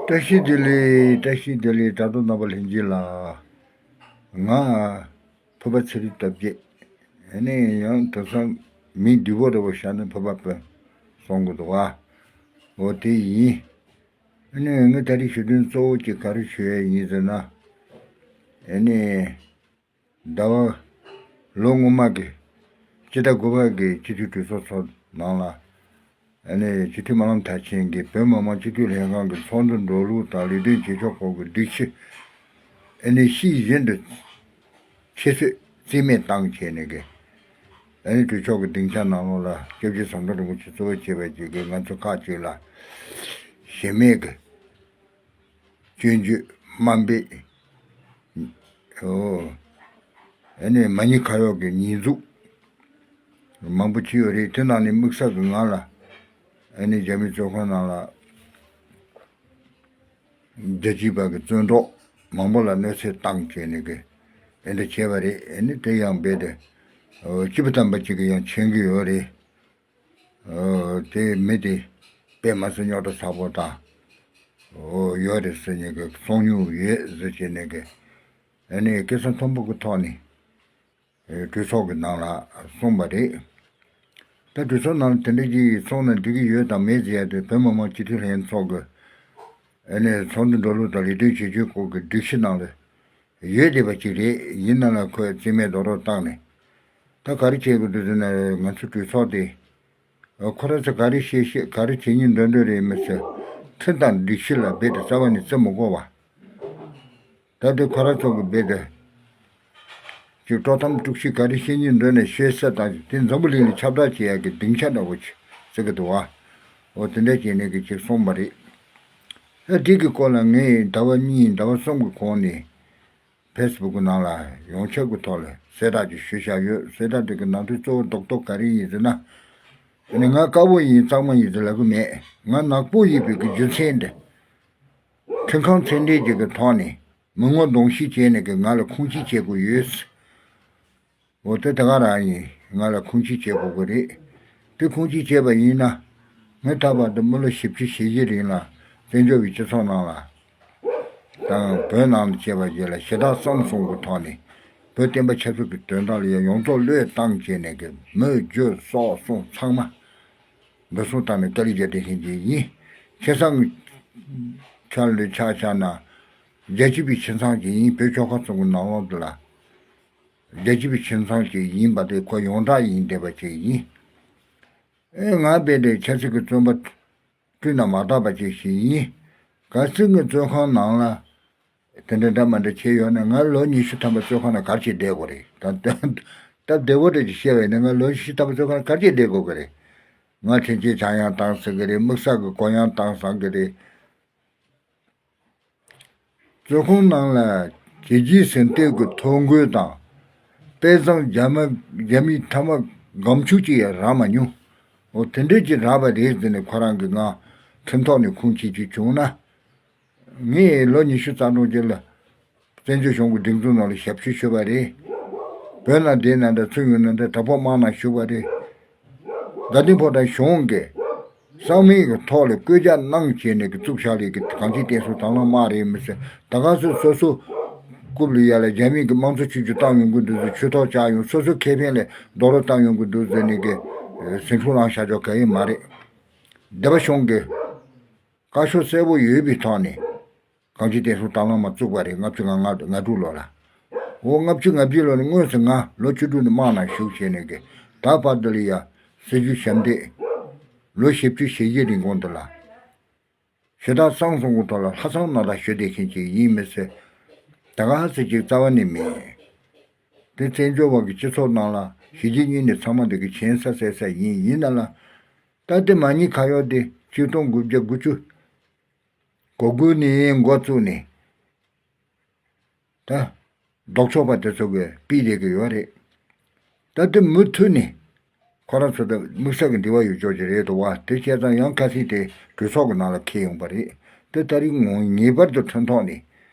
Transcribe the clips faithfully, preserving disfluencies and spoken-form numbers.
བཀྲ་ཤིས་བདེ་ལེགས། བཀྲ་ཤིས་བདེ་ལེགས། དྲ་གྲོགས་རྣམ་པ་ལྷན་རྒྱས་ལ། ང་ཕུར་པ་ཚེ་རིང་སྟོབས་རྒྱས། ཨ་ནི་ཡང་དེང་སང་མིང་བསྡུས་པ་འདྲ་པོ་བཞག་ནས་ཕུར་པ་དཔོན་གསུང་གི་འདུག་བ། འོ་དེ་ཡིན། ཨ་ནི་ངས་ད་རེས་ཞུ་དོན་གཙོ་བོ་གཅིག་ག་རེ་ཞུ་ཡས་ཡིན་ཟེར་ན། ཨ་ནི། ཟླ་བ། ལོ་སྔོན་མ་གི་སྤྱི་ཟླ་དགུ་པ་གི་སྤྱི་འཐུས་གྲོས་ཚོགས་ཚོགས་ནང་ལ། ཨ་ནི་སྤྱི་འཐུས་སྨོན་ལམ་མཐར་ཕྱིན་གྱིས་བོད་མི་མང་སྤྱི་འཐུས་ལྷན་ཁང་གི་ཚོགས་འདུ་འགྲོ་ལུགས་དང་ལས་དོན་བྱེད་ཕྱོགས་སྐོར་གྱི་སྒྲིག་གཞི། ཨ་ནི་ཤེས་བཞིན་དུ་ཁྱད་གསོད་རྩིས་མེད་བཏང་བྱས་ནས་ཀྱི། ཨ་ནི་གྲོས་ཚོགས་ཀྱི་སྡིངས་ཆ་ནང་ལོགས་ལ་སྐྱབས་རྗེ་ཟམ་གདོང་རིན་པོ་ཆེ་གཙོ་བོ་བྱས་པའི་ཅིག་གི་ང་ཚོ་ཁག་ཅིག་ལ་ཞེན་མེད་ཀྱི། སྐྱོན་བརྗོད་དམའ་འབེབས། ཨོ། ཨ་ནི་མ་ཉེས་ཁ་གཡོགས་ཀྱི་ཉེས་འཛུགས་མང་པོ་བྱས་ཡོད་རེད། དེ་ནང་ནས་དམིགས་བསལ་གྱི་ང་ལ་ཨ་ནི་རྒྱ་མི་བཙོན་ཁང་ནང་ལ་རྒྱལ་གཅེས་པ་གི་བཙོན་གྲོགས་མང་པོ་ལ་གནོད་འཚེ་བཏང་བྱས་ནས་གི་ཨེ་འདྲ་བྱས་པ་རེད། ཨ་ནི་དེ་ཡང་རྦད་དེ་ཨོ་སྐྱིད་པོ་དམ་པ་གཅིག་གིས་ཡང་མཁྱེན་གྱི་ཡོད་རེད། ཨོ་དེ་མི་དེ་དཔེ་མ་སྲིད་རྙོག་དྲ་ཚ་པོ་དང་། ཨོ་ཡོད་རེད་ཟེར་ནས་གི་གསུང་མྱོང་ཡོད་ཟེར་བྱས་ནས་གི། ཨ་ནི་སྐད་ཆ་མཐོན་པོ་གི་ཐོག་ནས་ཨེ་གྲོས་ཚོགས་ཀྱི་ནང་ལ་གསུངས་པ་རེད། ད་གྲོས་ཚོགས་ནང་ལ་དེ་འདྲ་ཅིག་གསུངས་ན་འགྲིག་གི་ཡོད་དང་མེད་ཟེར་ཡ་དེ་བོད་མི་མང་སྤྱི་འཐུས་ལྷན་ཚོགས་ཀྱི་ཨ་ནི་ཚོགས་འདུ་འགྲོ་ལུགས་དང་ལས་དོན་བྱེད་ཕྱོགས་སྐོར་གྱི་སྒྲིག་གཞི་ནང་ལ་ཡོད་བསྡད་པ་ཅིག་རེད། ཡིན་ན་ལ་ཁོས་རྩིས་མེད་རྡོག་རྡོག་བཏང་ནས། ད་ག་རེ་བྱེད་དགོས་འདུག་ཟེར་ན་ང་ཚོ་གྲོས་ཚོགས་དེ་ཁོ་རང་ཚོ་ག་རེ་བཤད་བཤད་ག་རེ་བྱེད་སྙིང་འདོད་འདོད་རེད་མི་ཚེ་ཁྲིམས་དང་སྒྲིག་གཞི་ལ་རྦད་དེ་རྩ་བ་ནས་བརྩི་མི་དགོས་པ། ད་དེ་ཁོ་རང་ཚོ་གི་རྦད་དེ་ཅིག་དཀྲོག་གཏམ་དཀྲུག་ཤིང་ག་རེ་བཤད་སྙིང་འདོད་ནས་བཤད་ས་དང་དེ་འཛམ་བུ་གླིང་ལ་ཁྱབ་བསྒྲགས་བྱེད་ཡག་གི་སྡིངས་ཆ་འདྲ་བོ་ཅིག་བརྩི་གི་འདུག་བ། འོ་དེ་འདྲ་བྱས་ནས་གི་ཅིག་གསུངས་པ་རེད། ཨ་དེ་གི་སྐོར་ལ་ངས་ཟླ་བ་གཉིས་ཟླ་བ་གསུམ་གི་གོང་ནས་ཕེ་སི་བུག་གི་ནང་ལ་ཡོངས་ཁྱབ་ཀྱི་ཐོག་ལ་གསལ་བསྒྲགས་ཅིག་ཞུས་བཞག་ཡོད། གསལ་བསྒྲགས་དེ་གི་ནང་དོན་གཙོ་བོ་རྡོག་རྡོག་ག་རེ་ཡིན་ཟེར་ན། ཨ་ནི་ང་དཀར་པོ་ཡིན་གཙང་མ་ཡིན་ཟེར་ལབ་གི་མེད། ང་ནག་པོ་ཡིན་པའི་གི་རྒྱུ་མཚན་འདི། ཁྲིམས་ཁང་ཚད་ལྡན་ཅིག་གི་ཐོག་ནས་མི་ངོ་གདོང་བཤེར་བྱས་ནས་གི་ང་ལ་ཁུངས་སྐྱེལ་བྱེད་དགོས་ཡོད། འོ་དེ་ད་ག་རང་ཡིན། ང་ལ་ཁུངས་སྐྱེལ་བྱེད་དགོས་ཀྱི་རེད། དེ་ཁུངས་སྐྱེལ་བྱས་པ་ཡིན་ན། ངས་ད་བར་དུ་མི་ལོ་བཞི་བཅུ་ཞེ་བཞི་རིང་ལ་བཙན་བྱོལ་བའི་སྤྱི་ཚོགས་ནང་ལ་དང་བོད་ནང་དུ་བྱས་པ་བཅས་ལ་ཞེ་དྲག་གསང་གསུམ་གྱི་ཐོག་ནས་བོད་བསྟན་པ་ཆབ་སྲིད་ཀྱི་དོན་དག་ལ་ཡང་ཡོངས་རྫོགས་བློས་བཏང་བྱས་ནས་ཀྱི་མི་རྒྱུ་སྲོག་ཟུང་ཚང་མ་འདུ་འཛོམས་བཏང་ནས་བཀའ་ལས་རྒྱབ་བསྡད་མཁན་ཅིག་ཡིན། ཁ་སང་ཆ་ལ་ཆ་བཞག་ན་རྒྱལ་གཅེས་པའི་ཁྱིམ་ཚང་ཅིག་ཡིན། བོད་ཆོལ་ཁ་གསུམ་གྱི་ནང་ལོགས་དུ་ལ། རྒྱལ་གཅེས་པའི་ཁྱིམ་ཚང་ཅིག་ཡིན་པ་དེ་ཁོ་ཡོངས་གྲགས་ཡིན་བསྡད་པ་ཅིག་ཡིན། ཨེ་ང་རྦད་དེ་ཆབ་སྲིད་ཀྱི་བཙོན་པ་བཀྲུས་ན་མ་དག་པ་ཅིག་ཞིག་ཡིན། གལ་སྲིད་ངས་བཙོན་ཁང་ནང་ལ་དེ་འདྲ་འདྲ་མ་འདྲ་བྱས་ཡོད་ན་ང་ལོ་ཉི་ཤུ་ཐམ་པ་བཙོན་ཁང་ནང་ག་རེ་བྱས་བསྡད་དགོས་རེད། ད་ད་བདེ་བོ་འདྲ་ཅིག་བཤད་པ་ཡིན་ན་ང་ལོ་ཉི་ཤུ་ཐམ་པ་བཙོན་ཁང་ནང་ག་རེ་བྱས་བསྡད་དགོས་ཀྱི་རེད། ང་དྲིན་ཆེན་ཆག་ཡང་བཏང་ཟེར་གི་རེད། དམིགས་བསལ་གྱི་གུ་ཡངས་བཏང་བསམ་གི་རེད། བཙོན་ཁང་ནང་ལ་བྱས་རྗེས་ཟིན་ཐོ་གི་ཐོ་འགོད་དང་། དཔེ་བཟང་རྒྱ་མ་རྒྱ་མིའི་ཐ་མག་སྒམ་ཆུང་ཅིག་ཡང་རག་མ་མྱོང་། འོ་དེ་འདྲས་ཅིག་རག་པ་རེད་ཟེར་ནས་ཁོ་རང་གིས་ང་ཁྲིམས་ཐོག་ནས་ཁུངས་སྐྱེལ་རྒྱུ་བྱུང་ན། ངས་ལོ་ཉི་ཤུ་རྩ་གྲངས་ཅིག་ལ་བཙན་བྱོལ་གཞུང་གི་སྒྲིག་འཛུགས་ནང་ལ་ཞབས་ཞུ་ཞུས་པ་རེད། བོད་ནང་བསྡད་ན་འདྲ་ཚུར་ཡོང་ན་འདྲ་དྲག་པོ་དམག་ནང་ཞུགས་པ་རེད། དགའ་ལྡན་ཕོ་བྲང་གཞུང་གིས་གསང་མིང་གི་ཐོག་ལ་བཀོད་རྒྱ་གནང་བྱས་ནས་ཀྱི་བཙུགས་བཞག་ལས་ཀྱི་གང་ཅི་བསྟན་སྲུང་དང་བླངས་དམག་རེད་མི་ཟེར། ད་ག་སོ་སོ་སོ་རྐུབ་ལ་ཡ་ལ་རྒྱ་མི་གི་དམངས་གཙོ་ཆོས་བརྒྱུད་བཏང་ཡོང་གི་འདུག་ཟེར། ཆོས་ཐོག་བཅག་ཡོང་། སོ་སོའི་ཁེ་ཕན་ལ་རྡོག་རོལ་བཏང་ཡོང་གི་འདུག་ཟེར་ནས་ཀྱི་ཟིང་འཁྲུག་ལངས་བཞག་ཆོག་ག་ཡེ་མ་རེད། སྡེ་པ་གཞུང་གིས་བཀའ་ཤོག་གསལ་པོ་ཡོད་པའི་ཐོག་ནས། གངས་ཅན་བསྟན་སྲུང་དང་བླངས་དམག་བཙུགས་པ་རེད། ལྔ་བཅུ་ང་ལྔ་ལྔ་དྲུག་ལོ་ལ། འོ་ལྔ་བཅུ་ང་བརྒྱད་ལོ་ནས་དངོས་སུ་ང་ལོ་བཅུ་དྲུག་ནས་དམག་ནང་ཞུགས་བྱས་ནས་ཀྱི་ད་བར་དུ་ལ་ཡ་སྲིད་བྱུས་ཞབས་འདེགས་ལོ་བཞི་བཅུ་ཞེ་བཞི་རིང་གོང་དུ་ལ། ཞེ་དྲག་གཙང་བཟོ་གི་ཐོག་ལ་ལྷག་བསམ་རྣམ་དག་ཞུ་བསྡད་མཁན་ཅིག་ཡིན་མི་ཚེ། ད་ག་ཧ་ཟེར་ཅིག་རྩ་བ་ནས་མེད། དེ་བཙན་བྱོལ་བ་གི་སྤྱི་ཚོགས་ནང་ལ་གཞིས་བྱེས་གཉིས་ནས་ཚང་མ་འདི་གི་བྱན་ས་ཟེར་ས་ཡིན། ཡིན་ན་ལ། ད་དེ་མ་ཉེས་ཁ་གཡོག་དེ་ཆིག་སྟོང་དགུ་བརྒྱ་དགུ་བཅུ། གོ་དགུ་ནས་འགོ་བཙུགས་ནས། ད། ལྡོག་ཕྱོགས་པ་དེ་ཚོ་གིས་ཕུད་བསྡད་ཀྱི་ཡོད་རེད། ད་དེ་མུ་མཐུད་ནས། ཁོ་རང་ཚོ་དང་དམིགས་བསལ་གྱི་འབྲེལ་བ་ཡོད་ཕྱོགས་ཅིག་རེད་འདུག་བ། དེ་བྱས་ཙང་ཡང་ཁ་སང་དེ་གྲོས་ཚོགས་ཀྱི་ནང་ལ་འཁེལ་ཡོང་པ་རེད། དེ་ད་རིང་ངོ་ངེས་པར་དུ་ཁྲིམས་ཐོག་ནས་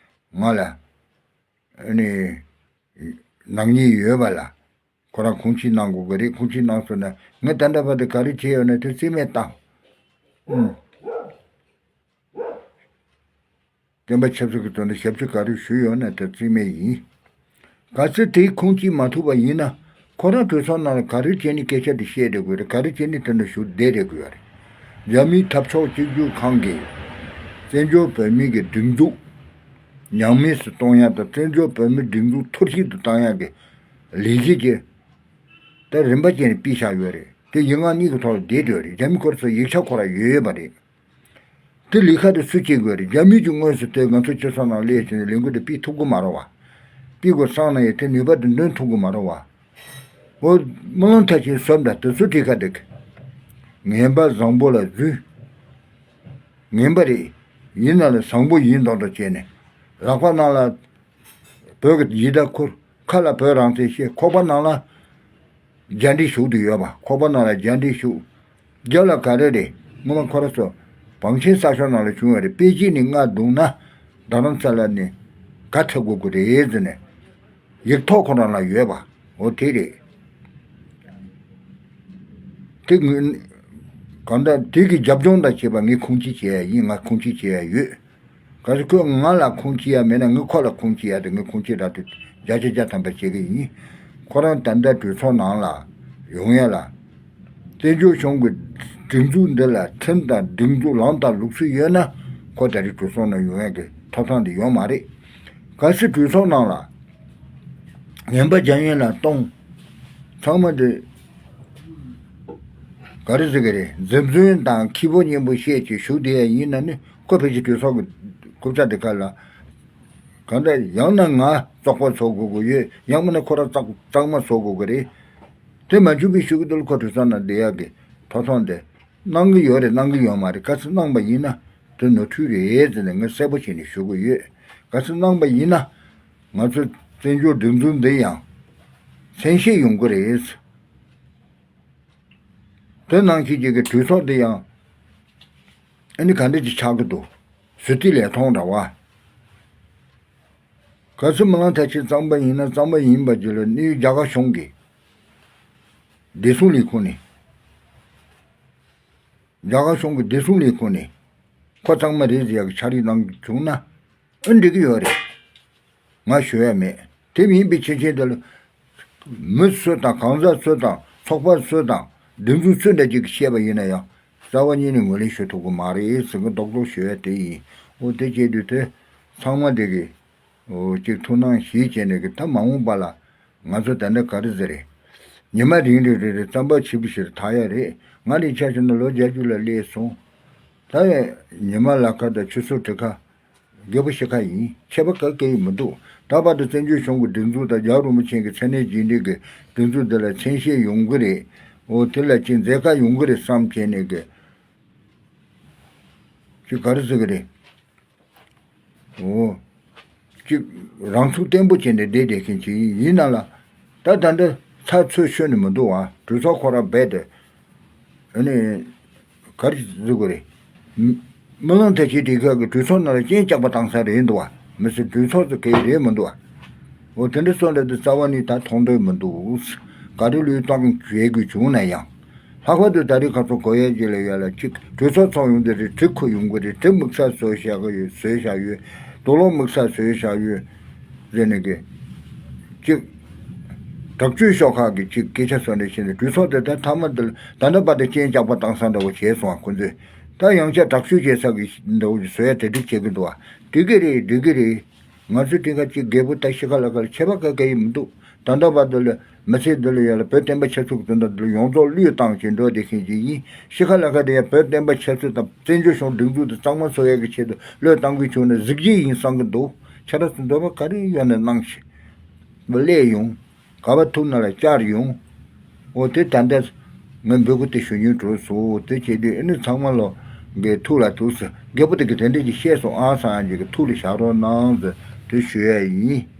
ང་ལ། ཨ་ནི། ནག་ཉེས་ཡོད་པ་ལ། ཁོ་རང་ཁུངས་སྐྱེལ་གནང་དགོས་ཀྱི་རེད། ཁུངས་སྐྱེལ་གནང་སོང་ན་ངས་ད་ལྟ་བར་དུ་ག་རེ་བྱས་ཡོད་ན་དེ་རྩིས་མེད་བཏང་། ཨུམ། བསྟན་པ་ཆབ་སྲིད་ཀྱི་དོན་དུ་ཞབས་ཕྱི་ག་རེ་ཞུས་ཡོད་ན་དེ་རྩིས་མེད་ཡིན། གལ་སྲིད་དེའི་ཁུངས་སྐྱེལ་མ་ཐུབ་པ་ཡིན་ན། ཁོ་རང་གྲོས་ཚོགས་ནང་ལ་ག་རེ་བྱས་ནས་སྐད་ཆ་དེ་བཤད་བསྡད་དགོས་རེད། ག་རེ་བྱས་ནས་དེ་འདྲ་ཞུ་བསྡད་བསྡད་དགོས་རེད། རྒྱ་མིའི་འཐབ་ཕྱོགས་གཅིག་གྱུར་ཁང་གིས་བཙན་བྱོལ་བོད་མིའི་གི་སྒྲིག་འཛུགས་ཉམས་དམས་སུ་གཏོང་ཡག་དང་། བཙན་བྱོལ་བོད་མིའི་སྒྲིག་འཛུགས་འཐོར་ཞིག་ཏུ་བཏང་ཡག་གི་ལས་གཞི་གི་ད་རིམ་པ་ཅན་སྤེལ་བཞག་ཡོད་རེད། དེ་ཡིག་ངག་གཉིས་ཀྱི་ཐོག་ལ་བསྡད་ཡོད་རེད། རྒྱ་མི་སྐོར་སོགས་ཡིག་ཆ་ཁོ་རང་ཡོད་ཡོད་པ་རེད། དེ་ལས་ཀ་དེ་སུ་བྱེད་དགོས་རེད། རྒྱ་མི་གྱིས་དངོས་སུ་དེ་ང་ཚོ་སྤྱི་ཚོགས་ནང་སླེབས་བྱས་ནས་ལས་འགུལ་དེ་སྤེལ་ཐུབ་ཀྱི་མ་རེད་བ། སྤེལ་དགོས་བསམ་ན་ཡང་དེ་ནུས་པ་དེ་འདོན་ཐུབ་ཀྱི་མ་རེད་བ། འོ། སྨོན་ལམ་མཐར་ཕྱིན་བཟོ་འདྲ་དེ་ཚོ་དེ་ག་དེ་གི་ངན་པ་བཟང་པོ་ལ་འཛུལ། ངན་པ་རེད། ཡིན་ན་ལ་བཟང་པོ་ཡིན་མདོག་མདོག་བྱས་ནས། ལག་པ་ནང་ལ་བོད་ཀྱི་ཡི་དྭགས་ཁུར། ཁ་ལ་བོད་རང་བཙན་བཤད། ཁོག་པ་ནང་ལ་རྒྱ་འདྲེ་ཞུགས་བསྡད་ཡོད་པ། ཁོག་པ་ནང་ལ་རྒྱ་འདྲེ་ཞུགས། རྒྱབ་ལ་ག་རེ་རེད། སྔོན་མ་ཁོ་རང་ཚོ་བང་ཆེན་ས་ཕྱོགས་ནང་ལ་བྱུང་བ་རེད། པེ་ཅིན་ནས་རྔ་བརྡུངས་ན་རྡ་རམ་ས་ལ་ནས་ག་ཁྲབ་དགོས་ཀྱི་རེད་ཟེར་ནས་ཡིག་ཐོག་ཁོ་རང་ལ་ཡོད་པ། འོ་དེ་རེད། དེ་ངོས་གང་ལྟར་དེ་གི་རྒྱབ་ལྗོངས་དང་བཅས་པ་ངས་ཁུངས་སྐྱེལ་བྱེད་ཡ་ཡིན། ང་ཁུངས་སྐྱེལ་བྱེད་ཡ་ཡོད། གལ་སྲིད་ཁོས་ང་ལ་ཁུངས་སྐྱེལ་ཡ་མེད་ན་ངས་ཁོ་ལ་ཁུངས་སྐྱེལ་ཡ་དེ། ངས་ཁུངས་སྐྱེལ་ར་དེ་བརྒྱ་ཆ་བརྒྱ་ཐམ་པ་བྱེད་ཀྱི་ཡིན། ཁོ་རང་ད་ལྟ་གྲོས་ཚོགས་ནང་ལ་ཡོང་ཡ་ལ། བཙན་བྱོལ་གཞུང་གི་སྒྲིག་འཛུགས་འདི་ལ་ཁྲིམས་དང་སྒྲིག་འཛུགས་ལམ་དང་ལུགས་སྲོལ་ཡོད་ན། ཁོ་ད་རེས་གྲོས་ཚོགས་ནང་ཡོང་ཡ་གི་ཐོབ་ཐང་དེ་ཡོད་མ་རེད། གལ་སྲིད་གྲོས་ཚོགས་ནང་ལ་ངན་པ་རྒྱག་མཁན་ལ་གཏོང་། ཚང་མ་དེ་ག་རེ་ཟེར་གི་རེད། འཛེམ་ཟོན་དང་ཁེ་པོ་སྙན་པོ་བཤད་ཅིག་ཞུགས་བསྡད་ཡ་ཡིན་ན་ནི། ཁོ་ཕལ་ཆེར་གྲོས་ཚོགས་ཀྱི་རྐུབ་བཀྱག་དེ་ཁ་ལ། གང་ལྟར་ཡང་ན་ང་བཙོག་པ་བཟོ་དགོས་ཀྱི་ཡོད། ཡང་མིན་ན་ཁོ་རང་བཙག་བཙག་མ་བཟོ་དགོས་ཀྱི་རེད། དེ་མ་བྱུང་བའི་གཞུག་གུ་དེ་ལ་ཁོ་གྲོས་ཚོགས་ནང་བསྡད་ཡག་གི་ཐོབ་ཐང་དེ་གནང་གི་ཡོད་རེད། གནང་གི་ཡོད་མ་རེད། གལ་སྲིད་གནང་པ་ཡིན་ན་དེ་ནོར་འཁྲུལ་རེད་ཟེར་ནས་ངས་གསལ་པོ་བྱས་ནས་ཞུ་གི་ཡོད། གལ་སྲིད་གནང་པ་ཡིན་ན་ང་ཚོ་བཙན་བྱོལ་སྒྲིག་འཛུགས་འདི་ཡང་མཚན་ཤས་ཡོང་གི་རེད། དེ་ནང་བཞིན་གྱི་གྲོས་ཚོགས་འདི་ཡང་ཨ་ནི་ག་འདྲ་ཅིག་ཆགས་ཀྱི་འདུག་ཟུར་བལྟས་ལས་མཐོང་འདྲ་བ། གལ་སྲིད་སྨོན་ལམ་མཐར་ཕྱིན་གཙང་པ་ཡིན་ན། གཙང་པ་ཡིན་པ་ཅིག་ལ་གནས་ཡུལ་རྒྱ་གར་གཞུང་གི་བདེ་སྲུང་ལས་ཁུངས་ནས། རྒྱ་གར་གཞུང་གི་བདེ་སྲུང་ལས་ཁུངས་ནས་ཁོ་གཙང་མ་རེད་ཟེར་ཡག་གི་ཕྱག་བྲིས་གནང་བྱུང་ན་ཨ་འགྲིག་གི་ཡོད་རེད། ང་ཞུ་ཡ་མེད། དེ་མིན་པའི་ཆེ་ཆེ་འདི་ལ་མི་སུ་དང་གང་ཟག་སུ་དང་ཚོགས་པ་སུ་དང་སྒྲིག་འཛུགས་སུ་འདྲ་ཅིག་གིས་བཤད་པ་ཡིན་ན་ཡང་རྩ་བ་ཉིད་ནས་ངོས་ལེན་ཞུ་ཐུབ་ཀྱི་མ་རེད་ཟེར་གི་རྡོག་རྡོག་ཞུ་ཡ་དེ་ཡིན། འོ་དེ་བྱེད་དུས་དེ་ཚང་མ་འདི་གི་འོ་ཅིག་ཐུགས་སྣང་ཞིག་བྱས་ནས་གི་ད་མ་འོངས་པ་ལ་ང་ཚོ་ད་འདྲ་ག་རེ་ཟེར་རེད། ཉི་མ་རིང་རིང་རེ་རེ་རྩམ་པ་ཆེ་པོ་ཞིག་ལ་ཐག་ཡ་རེད། ང་རང་ཆ་བཞག་ན་ལོ་བརྒྱད་ཅུ་ལ་སླེབས་སོང་། ད་ཡ་ཉི་མ་ལ་ཁ་དང་ཆུ་ཚོད་དྲུག་ཁ་རྒད་པོ་ཤི་ཁ་ཡིན། ཁྱད་པར་ག་གེ་ཡིན་མི་འདུག་ད་བར་དུ་བཙན་བྱོལ་གཞུང་གི་སྒྲིག་འཛུགས་དང་རྒྱལ་བ་རིན་པོ་ཆེ་གི་མཚན་གནས་རྗེས་འབྲེལ་གྱི་སྒྲིག་འཛུགས་འདི་ལ་མཚན་ཤས་ཡོང་གི་རེད། འོ་དེ་ལ་ཅིག་མཛད་ཁ་ཡོང་གི་རེད་བསམ་བྱས་ནས་གི་ཅིག་ག་རེ་ཟེར་གི་རེད། འོ། གཅིག་རང་ཚུགས་བརྟན་པོ་བྱས་ནས་བསྡད་བསྡད་མཁན་ཅིག་ཡིན་ན་ལ། ད་ད་འདི་ཚགས་ཚུད་ཤོད་ནི་མི་འདུག་བ། གྲོས་ཚོགས་ཁོ་རང་རྦད་དེ། ཨ་ནི། ག་རེ་ཟེར་དགོས་རེད། སྨོན་ལམ་མཐར་ཕྱིན་དེ་ག་གི་གྲོས་ཚོགས་ནང་ལ་སྤྱན་ལྕགས་པ་བཏང་ས་རེད་འདུག་བ། མི་སྲིད་གྲོས་ཚོགས་སུ་ག་རེད་མི་འདུག་བ། འོ་དེ་འདྲ་སོང་ལ་དེ་རྩ་བ་ནས་ད་མཐོང་འདོད་མི་འདུག་ག་རེ་བློས་བཏང་བྱེད་དགོས་བྱུང་ན་ཡང་། ལྷག་པར་དུ་ད་རེས་ཁ་ཚོ་གོ་ཡས་ཀྱི་ལ་ཡ་ལ་གཅིག་གྲོས་ཚོགས་ཚོགས་ཡོང་དུས་རེད། གྲི་ཁུར་ཡོང་གི་རེད། གྲི་དམིགས་བསལ་བཟོས་བཞག་གི་ཡོད། བཟོས་བཞག་ཡོད། དུག་ལོག་དམིགས་བསལ་བཟོས་བཞག་ཡོད། རེད་ནི་གི། གཅིག་དྲག་སྤྱོད་ཤོག་ཁག་གི་གཅིག་སྐད་ཆ་སོགས་འདྲ་བྱས་ནས་གྲོས་ཚོགས་དེ་ད་མཐའ་མ་དེ་ལ་ད་ལྟ་བར་དུ་སྤྱན་ལྕགས་པ་བཏང་ས་འདྲ་བོ་བྱས་སོང་བ་ཁོ་ཚོས། ད་ཡང་བསྐྱར་དྲག་སྤྱོད་བྱེད་ས་གི་འདྲ་བོ་བཟོ་ཡ་གྲ་སྒྲིག་བྱེད་ཀྱི་འདུག་བ། འགྲིག་གི་རེད། འགྲིག་གི་རེད། ང་ཚོ་དེ་ག་ཅིག་རྒད་པོ་ད་ཤི་ཁ་ལ་ཁ་ལ་ཁྱད་པར་ག་གེ་ཡིན་མི་འདུག་ད་ལྟ་བར་དུ་ལ་མི་ཚེ་འདི་ལ་ཡ་ལ་བོད་བསྟན་པ་ཆབ་སྲིད་ཀྱི་དོན་དག་འདི་ལ་ཡོངས་རྫོགས་བློས་བཏང་བྱས་འགྲོ་བསྡད་མཁན་ཅིག་ཡིན། ཤི་ཁ་ལ་ཁ་དེ་ཡ་བོད་བསྟན་པ་ཆབ་སྲིད་དང་བཙན་བྱོལ་གཞུང་སྒྲིག་འཛུགས་དེ་གཙང་མ་བཟོ་ཡ་གི་ཆེད་དུ་བློས་བཏང་གི་བྱུང་ན་གཟི་བརྗིད་ཡིན་བསམ་གི་འདུག་ཁྱེད་རང་ཚོ་འདོད་པ་ག་རེ་ཡོད་ན་གནང་ཞིག་སླེབས་ཡོང་། ག་པར་ཐུག་ན་ལ་བཅར་ཡོང་། འོ་དེ་ད་ལྟ་ངས་འབོད་སྐུལ་དེ་ཞུ་སྙིང་བྲོ་སོང་། དེ་བྱས་དུས་ཨ་ནི་ཚང་མ་ལོ་གི་ཐུགས་ལ་ཐུགས་སུ་རྒད་པོ་དེ་གི་དེ་འདྲས་ཀྱི་བཤད་སོང་ཨ་སང་གི་ཐུགས་ལ་བཞག་རོགས་གནང་ཟེར་དེ་ཞུ་ཡ་ཡིན།